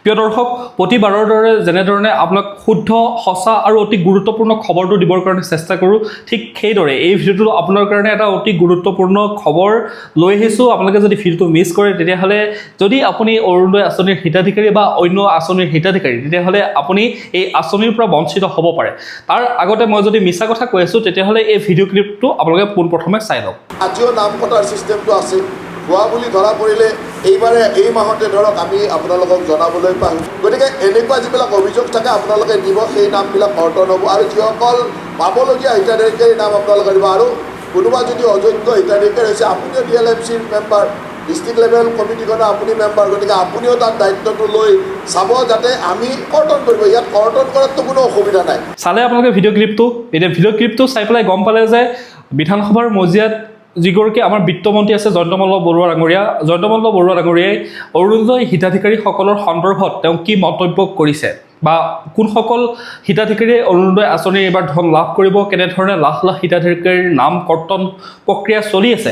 প্ৰিয় দৰ্শক, প্ৰতিবাৰৰ দৰে যেনেধৰণে আপোনাক শুদ্ধ, সঁচা আৰু অতি গুৰুত্বপূৰ্ণ খবৰটো দিবৰ কাৰণে চেষ্টা কৰোঁ, ঠিক সেইদৰে এই ভিডিঅ'টো আপোনাৰ কাৰণে এটা অতি গুৰুত্বপূৰ্ণ খবৰ লৈ আহিছোঁ। আপোনালোকে যদি ভিডিঅ'টো মিছ কৰে, তেতিয়াহ'লে যদি আপুনি অৰুণোদয় আঁচনিৰ হিতাধিকাৰী বা অন্য আঁচনিৰ হিতাধিকাৰী, তেতিয়াহ'লে আপুনি এই আঁচনিৰ পৰা বঞ্চিত হ'ব পাৰে। তাৰ আগতে মই যদি মিছা কথা কৈ আছোঁ, তেতিয়াহ'লে এই ভিডিঅ' ক্লিপটো আপোনালোকে পোনপ্ৰথমে চাই লওক। আজিও নাম কটাৰ ছিষ্টেমটো আছে। ভুৱা বুলি ধৰা পৰিলে এইবাৰে এই মাহতে ধৰক আমি আপোনালোকক জনাবলৈ পাম। গতিকে এনেকুৱা যিবিলাক অভিযোগ থাকে, আপোনালোকে দিব, সেই নামবিলাক কৰ্তন হ'ব আৰু যিসকল পাবলগীয়া হিতাধিকাৰীৰ নাম আপোনালোকে দিব। আৰু কোনোবা যদি অযোগ্য হিতাধিকাৰী হৈছে, আপুনিও ডিএলএমচিৰ মেম্বাৰ, ডিষ্ট্ৰিক্ট লেভেল কমিটিখনৰ আপুনি মেম্বাৰ, গতিকে আপুনিও তাত দায়িত্বটো লৈ চাব যাতে আমি কৰ্তন কৰিব। ইয়াত কৰ্তন কৰাততো কোনো অসুবিধা নাই। চালে আপোনালোকে ভিডিঅ' ক্লিপটো। এতিয়া ভিডিঅ' ক্লিপটো চাই পেলাই গম পালে যে বিধানসভাৰ মজিয়াত যিগৰাকী আমাৰ বিত্তমন্ত্ৰী আছে, জয়ন্তমল্ল বৰুৱা ডাঙৰীয়া, জয়ন্তমল্ল বৰুৱা ডাঙৰীয়াই অৰুণোদয় হিতাধিকাৰীসকলৰ সন্দৰ্ভত তেওঁ কি মন্তব্য কৰিছে বা কোনসকল হিতাধিকাৰীয়ে অৰুণোদয় আঁচনিৰ এইবাৰ ধন লাভ কৰিব, কেনেধৰণে লাখ লাখ হিতাধিকাৰীৰ নাম কৰ্তন প্ৰক্ৰিয়া চলি আছে,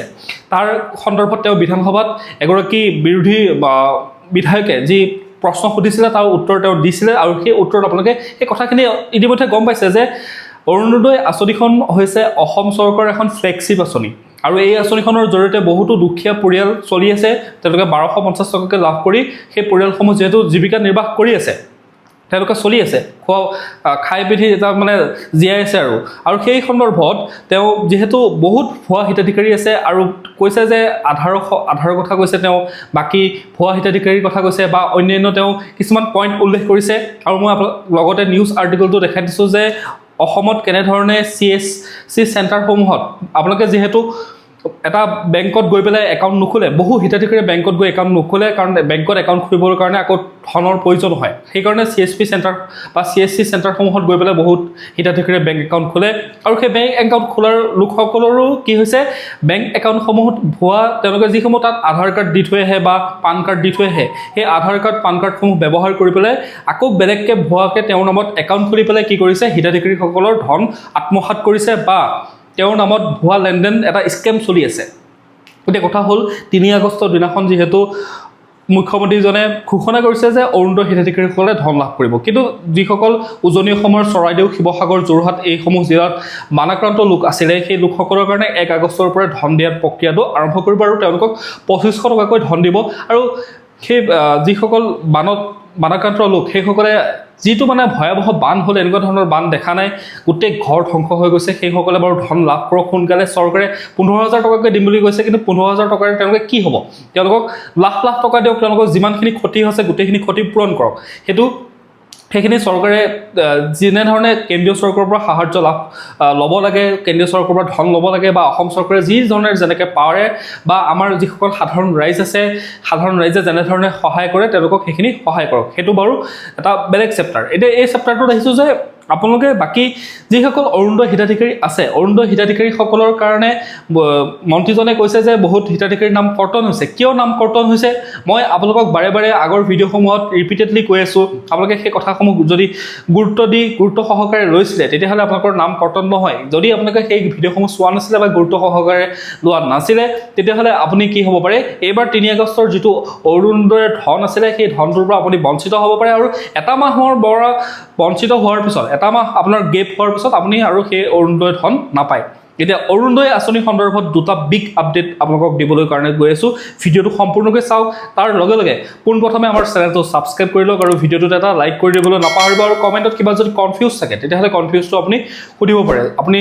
তাৰ সন্দৰ্ভত তেওঁ বিধানসভাত এগৰাকী বিৰোধী বা বিধায়কে যি প্ৰশ্ন সুধিছিলে, তাৰ উত্তৰ তেওঁ দিছিলে। আৰু সেই উত্তৰত আপোনালোকে সেই কথাখিনি ইতিমধ্যে গম পাইছে যে অৰুণোদয় আঁচনিখন হৈছে অসম চৰকাৰৰ এখন ফ্লেগশ্বিপ আঁচনি আৰু এই আঁচনিখনৰ জৰিয়তে বহুতো দুখীয়া পৰিয়াল চলি আছে। তেওঁলোকে 1250 টকাকৈ লাভ কৰি সেই পৰিয়ালসমূহ যিহেতু জীৱিকা নিৰ্বাহ কৰি আছে, তেওঁলোকে চলি আছে, খোৱা খাই পিন্ধি এটা মানে জীয়াই আছে। আৰু সেই সন্দৰ্ভত তেওঁ যিহেতু বহুত ভুৱা হিতাধিকাৰী আছে আৰু কৈছে যে আধাৰৰ কথা কৈছে তেওঁ, বাকী ভুৱা হিতাধিকাৰীৰ কথা কৈছে বা অন্যান্য তেওঁ কিছুমান পইণ্ট উল্লেখ কৰিছে। আৰু মই আপোনাক লগতে নিউজ আৰ্টিকলটো দেখাই দিছোঁ যে অসমত কেনেধৰণে চিএছচি চেণ্টাৰসমূহত আপোনালোকে যিহেতু এটা বেংকত গৈ পেলাই একাউণ্ট নোখোলে, বহু হিতাধিকাৰীয়ে বেংকত গৈ একাউণ্ট নোখোলে, কাৰণ বেংকত একাউণ্ট খুলিবৰ কাৰণে আকৌ ধনৰ প্ৰয়োজন হয়। সেইকাৰণে চিএছপি চেণ্টাৰ বা চিএছচি চেণ্টাৰসমূহত গৈ পেলাই বহুত হিতাধিকাৰীয়ে বেংক একাউণ্ট খোলে। আৰু সেই বেংক একাউণ্ট খোলাৰ লোকসকলৰো কি হৈছে, বেংক একাউণ্টসমূহত ভুৱা তেওঁলোকে যিসমূহ তাত আধাৰ কাৰ্ড দি থৈ আহে বা পান কাৰ্ড দি থৈ আহে, সেই আধাৰ কাৰ্ড, পান কাৰ্ডসমূহ ব্যৱহাৰ কৰি পেলাই আকৌ বেলেগকৈ ভুৱাকৈ তেওঁৰ নামত একাউণ্ট খুলি পেলাই কি কৰিছে, হিতাধিকাৰীসকলৰ ধন আত্মসাত কৰিছে বা তেওঁৰ নামত ভুৱা লেনদেন এটা স্কেম চলি আছে। গতিকে কথা হ'ল, 3 আগষ্টৰ দিনাখন যিহেতু মুখ্যমন্ত্ৰীজনে ঘোষণা কৰিছে যে অৰুণোদয় হিতাধিকাৰীসকলে ধন লাভ কৰিব, কিন্তু যিসকল উজনি অসমৰ চৰাইদেউ, শিৱসাগৰ, যোৰহাট এইসমূহ জিলাত বানাক্ৰান্ত লোক আছিলে, সেই লোকসকলৰ কাৰণে 1 আগষ্টৰ পৰা ধন দিয়াৰ প্ৰক্ৰিয়াটো আৰম্ভ কৰিব আৰু তেওঁলোকক 2500 টকাকৈ ধন দিব। আৰু সেই যিসকল বানাক্ৰান্ত লোক, সেইসকলে যিটো মানে ভয়াৱহ বান হ'ল, এনেকুৱা ধৰণৰ বান দেখা নাই, গোটেই ঘৰ ধ্বংস হৈ গৈছে, সেইসকলে বাৰু ধন লাভ কৰক সোনকালে। চৰকাৰে 15,000 টকাকৈ দিম বুলি কৈছে, কিন্তু 15,000 টকাৰে তেওঁলোকে কি হ'ব? তেওঁলোকক লাখ লাখ টকা দিয়ক, তেওঁলোকৰ যিমানখিনি ক্ষতি হৈছে গোটেইখিনি ক্ষতি পূৰণ কৰক। সেইখিনি চৰকাৰে যেনেধৰণে কেন্দ্ৰীয় চৰকাৰৰ পৰা সাহাৰ্য ল'ব লাগে, কেন্দ্ৰীয় চৰকাৰৰ পৰা ধন ল'ব লাগে বা অসম চৰকাৰে যি ধৰণে যেনেকৈ পাৰে বা আমাৰ যিসকল সাধাৰণ ৰাইজ আছে, সাধাৰণ ৰাইজে যেনেধৰণে সহায় কৰে, তেওঁলোকক সেইখিনি সহায় কৰক। সেইটো বাৰু এটা বেলেগ চেপ্টাৰ। এতিয়া এই চেপ্টাৰটোত আহিছোঁ যে আপোনালোকে বাকী যিসকল অৰুণোদয় হিতাধিকাৰী আছে, অৰুণোদয় হিতাধিকাৰীসকলৰ কাৰণে মন্ত্ৰীজনে কৈছে যে বহুত হিতাধিকাৰীৰ নাম কৰ্তন হৈছে। কিয় নাম কৰ্তন হৈছে? মই আপোনালোকক বাৰে বাৰে আগৰ ভিডিঅ'সমূহত ৰিপিটেডলি কৈ আছোঁ। আপোনালোকে সেই কথাসমূহ যদি গুৰুত্ব দি, গুৰুত্ব সহকাৰে লৈছিলে, তেতিয়াহ'লে আপোনালোকৰ নাম কৰ্তন নহয়। যদি আপোনালোকে সেই ভিডিঅ'সমূহ চোৱা নাছিলে বা গুৰুত্ব সহকাৰে লোৱা নাছিলে, তেতিয়াহ'লে আপুনি কি হ'ব পাৰে, এইবাৰ 3 আগষ্টৰ যিটো অৰুণোদয়ৰ ধন আছিলে, সেই ধনটোৰ পৰা আপুনি বঞ্চিত হ'ব পাৰে। আৰু এটা মাহৰ পৰা বঞ্চিত হোৱাৰ পিছত, এটা মাহ আপোনাৰ গেপ হোৱাৰ পিছত আপুনি আৰু সেই অৰুণোদয় ধন নাপায়। এতিয়া অৰুণোদয় আঁচনি সন্দৰ্ভত দুটা বিগ আপডেট আপোনালোকক দিবলৈ কাৰণে গৈ আছোঁ। ভিডিঅ'টো সম্পূৰ্ণকৈ চাওক। তাৰ লগে লগে পোনপ্ৰথমে আমাৰ চেনেলটো ছাবস্ক্ৰাইব কৰি লওক আৰু ভিডিঅ'টোত এটা লাইক কৰি দিবলৈ নাপাহৰিব। আৰু কমেণ্টত কিবা যদি কনফিউজ থাকে, তেতিয়াহ'লে কনফিউজটো আপুনি সুধিব পাৰে। আপুনি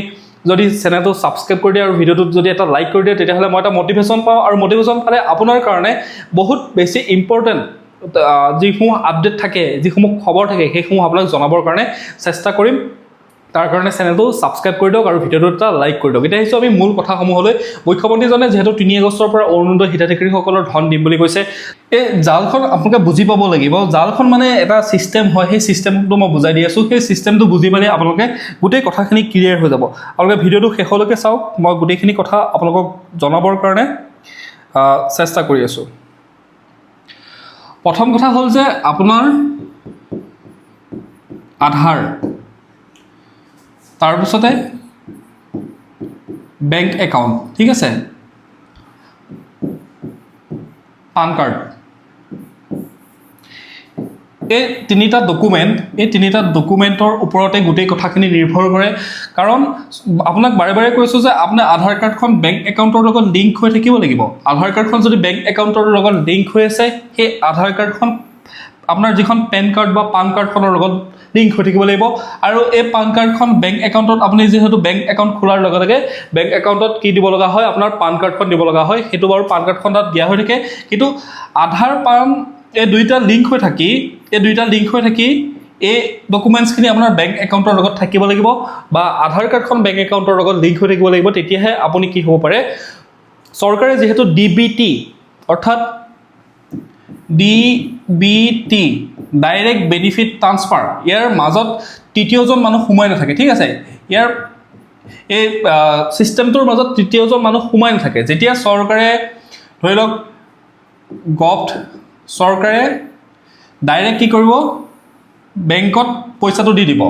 যদি চেনেলটো ছাবস্ক্ৰাইব কৰি দিয়ে আৰু ভিডিঅ'টোত যদি এটা লাইক কৰি দিয়ে, তেতিয়াহ'লে মই এটা মটিভেশ্যন পাওঁ আৰু মটিভেশ্যন পালে আপোনাৰ কাৰণে বহুত বেছি ইম্পৰ্টেণ্ট যিসমূহ আপডেট থাকে, যিসমূহ খবৰ থাকে, সেইসমূহ আপোনাক জনাবৰ কাৰণে চেষ্টা কৰিম। তাৰ কাৰণে চেনেলটো ছাবস্ক্ৰাইব কৰি দিয়ক আৰু ভিডিঅ'টোত এটা লাইক কৰি দিয়ক। এতিয়া আহিছোঁ আমি মূল কথাসমূহলৈ। মুখ্যমন্ত্ৰীজনে যিহেতু 3 আগষ্টৰ পৰা অৰুণোদয় হিতাধিকাৰীসকলৰ ধন দিম বুলি কৈছে, এই জালখন আপোনালোকে বুজি পাব লাগিব। জালখন মানে এটা ছিষ্টেম হয়, সেই ছিষ্টেমটো মই বুজাই দি আছোঁ। সেই ছিষ্টেমটো বুজি পালে আপোনালোকে গোটেই কথাখিনি ক্লিয়াৰ হৈ যাব। আপোনালোকে ভিডিঅ'টো শেষলৈকে চাওক, মই গোটেইখিনি কথা আপোনালোকক জনাবৰ কাৰণে চেষ্টা কৰি আছোঁ। প্ৰথম কথা হ'ল যে আপোনাৰ আধাৰ, তাৰপিছতে বেংক একাউণ্ট, ঠিক আছে, পান কাৰ্ড, এই তিনিটা ডকুমেণ্টৰ ওপৰতে গোটেই কথাখিনি নিৰ্ভৰ কৰে। কাৰণ আপোনাক বাৰে বাৰে কৈছোঁ যে আপোনাৰ আধাৰ কাৰ্ডখন বেংক একাউণ্টৰ লগত লিংক হৈ থাকিব লাগিব। আধাৰ কাৰ্ডখন যদি বেংক একাউণ্টৰ লগত লিংক হৈ আছে, সেই আধাৰ কাৰ্ডখন আপোনাৰ যিখন পেন কাৰ্ড বা পান কাৰ্ডখনৰ লগত লিংক হৈ থাকিব লাগিব। আৰু এই পান কাৰ্ডখন বেংক একাউণ্টত, আপুনি যিহেতু বেংক একাউণ্ট খোলাৰ লগে লগে বেংক একাউণ্টত কি দিব লগা হয়? আপোনাৰ পান কাৰ্ডখন দিব লগা হয়। সেইটো বাৰু পান কাৰ্ডখন তাত দিয়া হৈ থাকে। কিন্তু আধাৰ, পান এই দুইটা লিংক হৈ থাকি এই ডকুমেণ্টছখিনি আপোনাৰ বেংক একাউণ্টৰ লগত থাকিব লাগিব বা আধাৰ কাৰ্ডখন বেংক একাউণ্টৰ লগত লিংক হৈ থাকিব লাগিব। তেতিয়াহে আপুনি কি হ'ব পাৰে? চৰকাৰে যিহেতু ডিবিটি, অৰ্থাৎ DBT, direct benefit transfer, ইয়াৰ মাজত তৃতীয়জন মানুহ সোমাই নাথাকে, ঠিক আছে? ইয়াৰ এই ছিষ্টেমটোৰ মাজত তৃতীয়জন মানুহ সোমাই নাথাকে। যেতিয়া চৰকাৰে, ধৰি লওক গভট, চৰকাৰে ডাইৰেক্ট কি কৰিব? বেংকত পইচাটো দি দিব।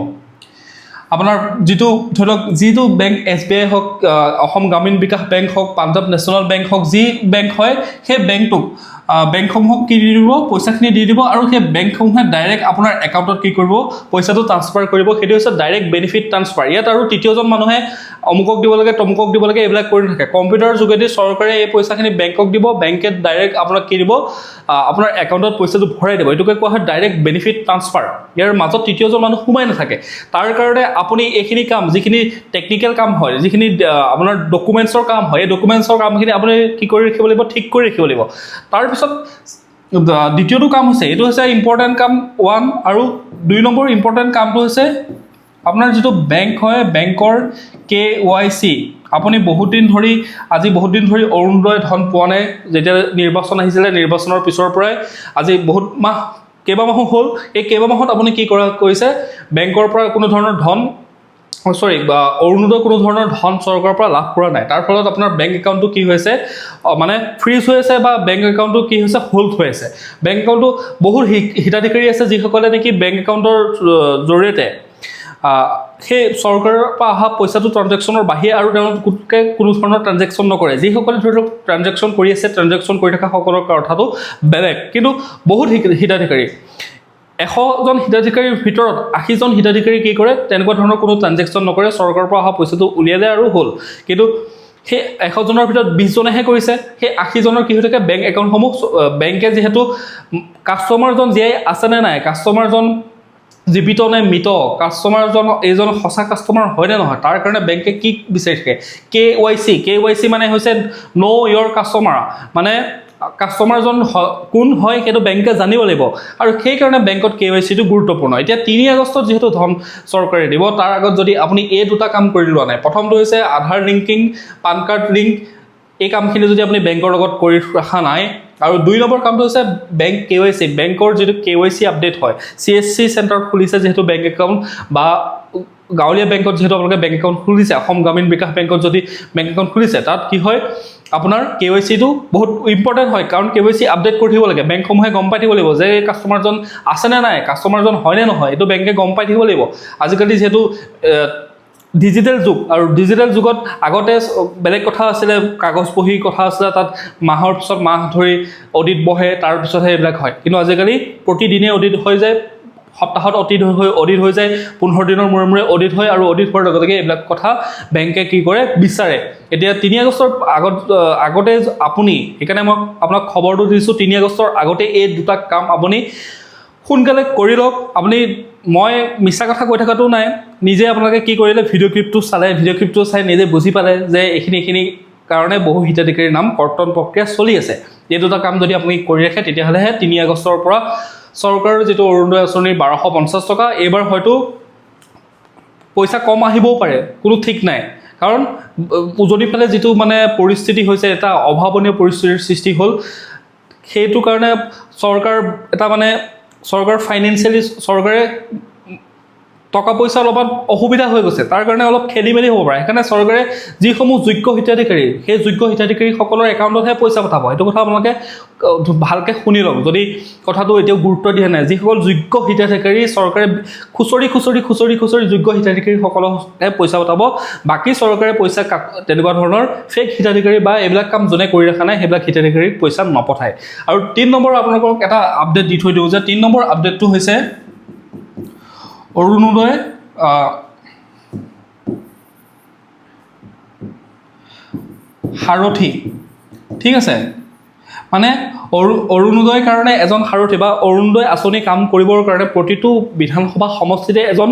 আপোনাৰ যিটো, ধৰি লওক যিটো বেংক, এছবিআই হওক, অসম গ্ৰামীণ বিকাশ বেংক হওক, পাঞ্জাৱ নেশ্যনেল বেংক হওক, যি বেংক হয়, সেই বেংকসমূহক কি দি দিব? পইচাখিনি দি দিব। আৰু সেই বেংকসমূহে ডাইৰেক্ট আপোনাৰ একাউণ্টত কি কৰিব? পইচাটো ট্ৰান্সফাৰ কৰিব। সেইটো হৈছে ডাইৰেক্ট বেনিফিট ট্ৰান্সফাৰ। ইয়াত আৰু তৃতীয়জন মানুহে অমুকক দিব লাগে, তমুকক দিব লাগে, এইবিলাক কৰি নাথাকে। কম্পিউটাৰৰ যোগেদি চৰকাৰে এই পইচাখিনি বেংকক দিব। বেংকে ডাইৰেক্ট আপোনাক কি দিব? আপোনাৰ একাউণ্টত পইচাটো ভৰাই দিব। এইটোকে কোৱা হয় ডাইৰেক্ট বেনিফিট ট্ৰান্সফাৰ। ইয়াৰ মাজত তৃতীয়জন মানুহ সোমাই নাথাকে। তাৰ কাৰণে আপুনি এইখিনি কাম, যিখিনি টেকনিকেল কাম হয়, যিখিনি আপোনাৰ ডকুমেণ্টছৰ কাম হয়, এই ডকুমেণ্টছৰ কামখিনি আপুনি কি কৰি ৰাখিব লাগিব? ঠিক কৰি ৰাখিব লাগিব। তাৰপিছত দ্বিতীয়টো কাম হৈছে, এইটো হৈছে ইম্পৰ্টেণ্ট কাম ওৱান, আৰু 2 নম্বৰ ইম্পৰ্টেণ্ট কামটো হৈছে আপোনাৰ যিটো বেংক হয়, বেংকৰ কেৱাইচি। আপুনি বহুত দিন ধৰি, আজি বহুত দিন ধৰি অৰুণোদয় ধন পোৱা নাই। যেতিয়া নিৰ্বাচন আহিছিলে, নিৰ্বাচনৰ পিছৰ পৰাই আজি বহুত মাহ, কেইবামাহো হ'ল। এই কেইবামাহত আপুনি কি কৰিছে? বেংকৰ পৰা কোনো ধৰণৰ ধন, চৰি, অৰুণোদয় কোনো ধৰণৰ ধন চৰকাৰৰ পৰা লাভ কৰা নাই। তাৰ ফলত আপোনাৰ বেংক একাউণ্টটো কি হৈছে? মানে ফ্ৰিজ হৈ আছে বা বেংক একাউণ্টটো কি হৈছে? হোল্ড হৈ আছে। বেংক একাউণ্টটো, বহুত হিতাধিকাৰী আছে যিসকলে নেকি বেংক একাউণ্টৰ জৰিয়তে সেই চৰকাৰৰ পৰা অহা পইচাটো ট্ৰানজেকশ্যনৰ বাহিৰে আৰু তেওঁলোকে কোনো ধৰণৰ ট্ৰানজেকশ্যন নকৰে। যিসকলে ধৰি লওক ট্ৰানজেকশ্যন কৰি আছে, ট্ৰানজেকশ্যন কৰি থকা সকলৰ কথাটো বেলেগ। কিন্তু বহুত হিতাধিকাৰী, 100জন হিতাধিকাৰীৰ ভিতৰত 80জন হিতাধিকাৰী কি কৰে? তেনেকুৱা ধৰণৰ কোনো ট্ৰানজেকশ্যন নকৰে। চৰকাৰৰ পৰা অহা পইচাটো উলিয়ালে আৰু হ'ল। কিন্তু সেই 100জনৰ ভিতৰত 20জনেহে কৰিছে। সেই 80জনৰ কি হৈ থাকে? বেংক একাউণ্টসমূহ, বেংকে যিহেতু কাষ্টমাৰজন জীয়াই আছেনে নাই, কাষ্টমাৰজন জীৱিত নে মৃত, কাষ্টমাৰজন এইজন সঁচা কাষ্টমাৰ হয়নে নহয়, তাৰ কাৰণে বেংকে কি বিচাৰি থাকে? কেৱাইচি। কেৱাইচি মানে হৈছে ন' ইয়ৰ কাষ্টমাৰ। মানে কাষ্টমাৰজন কোন হয়, সেইটো বেংকে জানিব লাগিব। আৰু সেইকাৰণে বেংকত কেৱাইচিটো গুৰুত্বপূৰ্ণ। এতিয়া 3 আগষ্টত যিহেতু ধন চৰকাৰে দিব, তাৰ আগত যদি আপুনি এই দুটা কাম কৰি লোৱা নাই, প্ৰথমটো হৈছে আধাৰ লিংকিং, পান কাৰ্ড লিংক, এই কামখিনি যদি আপুনি বেংকৰ লগত কৰি ৰখা নাই, আৰু 2 নম্বৰ কামটো হৈছে বেংক কেৱাইচি। বেংকৰ যিটো কেৱাইচি আপডেট হয়, চিএছচি চেণ্টাৰত খুলিছে যিহেতু বেংক একাউণ্ট বা গাঁৱলীয়া বেংকত যিহেতু আপোনালোকে বেংক একাউণ্ট খুলিছে, অসম গ্ৰামীণ বিকাশ বেংকত যদি বেংক একাউণ্ট খুলিছে, তাত কি হয়? আপোনাৰ কেৱাইচিটো বহুত ইম্পৰ্টেণ্ট হয়। কাৰণ কেৱাইচি আপডেট কৰি থাকিব লাগে। বেংকসমূহে গম পাই থাকিব লাগিব যে এই কাষ্টমাৰজন আছেনে নাই, কাষ্টমাৰজন হয়নে নহয়, এইটো বেংকে গম পাই থাকিব লাগিব। আজিকালি যিহেতু ডিজিটেল যুগ, আৰু ডিজিটেল যুগত আগতে বেলেগ কথা আছিলে, কাগজ বহী কথা আছিলে, তাত মাহৰ পিছত মাহ ধৰি অডিট বহে, তাৰপিছতহে এইবিলাক হয়। কিন্তু আজিকালি প্ৰতিদিনে অডিট হৈ যায়, সপ্তাহত অডিট হৈ যায়, 15 দিনৰ মূৰে মূৰে অডিট হয়। আৰু অডিট হোৱাৰ লগে লগে এইবিলাক কথা বেংকে কি কৰে? বিচাৰে। এতিয়া 3 আগষ্টৰ আগতে আপুনি, সেইকাৰণে মই আপোনাক খবৰটো দিছোঁ, 3 আগষ্টৰ আগতে এই দুটা কাম আপুনি সোনকালে কৰি লওক। আপুনি, মই মিছা কথা কৈ থকাটো নাই। নিজে আপোনালোকে কি কৰিলে? ভিডিঅ' ক্লিপটো চালে, ভিডিঅ' ক্লিপটো চাই নিজে বুজি পালে যে এইখিনি এইখিনি কাৰণে বহু হিতাধিকাৰীৰ নাম কৰ্তন প্ৰক্ৰিয়া চলি আছে। এই দুটা কাম যদি আপুনি কৰি ৰাখে, তেতিয়াহ'লেহে 3 আগষ্টৰ পৰা চৰকাৰৰ যিটো অৰুণোদয় আঁচনিৰ 1250 টকা, এইবাৰ হয়তো পইচা কম আহিবও পাৰে, কোনো ঠিক নাই। কাৰণ উজনিৰ ফালে যিটো মানে পৰিস্থিতি হৈছে, এটা অভাৱনীয় পৰিস্থিতিৰ সৃষ্টি হ'ল। সেইটো কাৰণে চৰকাৰ এটা মানে চৰকাৰ ফাইনেন্সিয়েলি চৰকাৰে টকা পইচাৰ অভাৱ হৈছে। সেইটো কাৰণে হয়তো টকা পইচা অলপমান অসুবিধা হৈ গৈছে, তাৰ কাৰণে অলপ খেলি মেলি হ'ব পাৰে। সেইকাৰণে চৰকাৰে যিসমূহ যোগ্য হিতাধিকাৰী, সেই যোগ্য হিতাধিকাৰীসকলৰ একাউণ্টতহে পইচা পঠাব। সেইটো কথা আপোনালোকে ভালকৈ শুনি লওক যদি কথাটো এতিয়াও গুৰুত্ব দিয়া নাই। যিসকল যোগ্য হিতাধিকাৰী, চৰকাৰে খুচৰি খুচৰি খুচৰি খুচৰি যোগ্য হিতাধিকাৰীসকলকহে পইচা পঠাব। বাকী চৰকাৰে পইচা কাক তেনেকুৱা ধৰণৰ ফেক হিতাধিকাৰী বা এইবিলাক কাম যোনে কৰি ৰখা নাই, সেইবিলাক হিতাধিকাৰীক পইচা নপঠায়। আৰু 3 নম্বৰ আপোনালোকক এটা আপডেট দি থৈ দিওঁ যে 3 নম্বৰ আপডেটটো হৈছে অৰুণোদয় সাৰথি, ঠিক আছে? মানে অৰুণোদয়ৰ কাৰণে এজন সাৰথি বা অৰুণোদয় আঁচনি কাম কৰিবৰ কাৰণে প্ৰতিটো বিধানসভা সমষ্টিতে এজন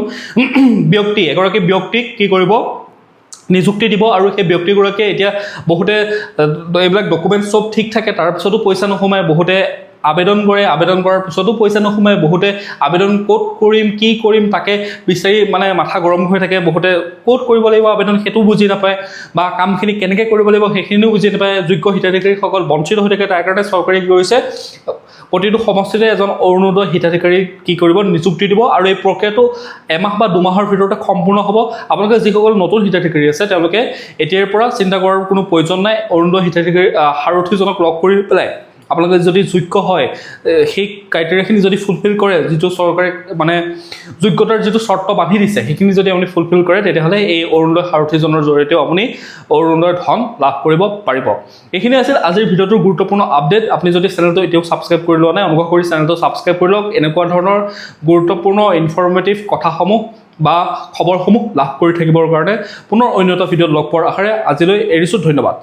ব্যক্তি, এগৰাকী ব্যক্তিক কি কৰিব, নিযুক্তি দিব। আৰু সেই ব্যক্তিগৰাকীয়ে, এতিয়া বহুতে এইবিলাক ডকুমেণ্টছ চব ঠিক থাকে, তাৰপিছতো পইচা নোসোমায়। বহুতে আবেদন কৰে, আবেদন কৰাৰ পিছতো পইচা নোসোমায়। বহুতে আবেদন ক'ত কৰিম, কি কৰিম তাকে বিচাৰি মানে মাথা গৰম হৈ থাকে। বহুতে ক'ত কৰিব লাগিব আবেদন সেইটো বুজি নাপায় বা কামখিনি কেনেকৈ কৰিব লাগিব সেইখিনিও বুজি নাপায়। যোগ্য হিতাধিকাৰীসকল বঞ্চিত হৈ থাকে। তাৰ কাৰণে চৰকাৰে কি কৰিছে, প্ৰতিটো সমষ্টিতে এজন অৰুণোদয় হিতাধিকাৰী কি কৰিব, নিযুক্তি দিব। আৰু এই প্ৰক্ৰিয়াটো এমাহ বা 2 মাহৰ ভিতৰতে সম্পূৰ্ণ হ'ব। আপোনালোকে যিসকল নতুন হিতাধিকাৰী আছে, তেওঁলোকে এতিয়াৰ পৰা চিন্তা কৰাৰ কোনো প্ৰয়োজন নাই। অৰুণোদয় হিতাধিকাৰী সাৰথিজনক লগ কৰি পেলাই আপোনালোকে যদি যোগ্য হয়, সেই ক্ৰাইটেৰিয়াখিনি যদি ফুলফিল কৰে, যিটো চৰকাৰে মানে যোগ্যতাৰ যিটো চৰ্ত বান্ধি দিছে, সেইখিনি যদি আপুনি ফুলফিল কৰে, তেতিয়াহ'লে এই অৰুণোদয় সাৰথিজনৰ জৰিয়তেও আপুনি অৰুণোদয়ৰ ধন লাভ কৰিব পাৰিব। এইখিনি আছিল আজিৰ ভিডিঅ'টোৰ গুৰুত্বপূৰ্ণ আপডেট। আপুনি যদি চেনেলটো এতিয়াও ছাবস্ক্ৰাইব কৰি লোৱা নাই, অনুগ্ৰহ কৰি চেনেলটো ছাবস্ক্ৰাইব কৰি লওক, এনেকুৱা ধৰণৰ গুৰুত্বপূৰ্ণ ইনফৰ্মেটিভ কথাসমূহ বা খবৰসমূহ লাভ কৰি থাকিবৰ কাৰণে। পুনৰ অন্য এটা ভিডিঅ'ত লগ পোৱাৰ আশাৰে আজিলৈ এৰিছোঁ। ধন্যবাদ।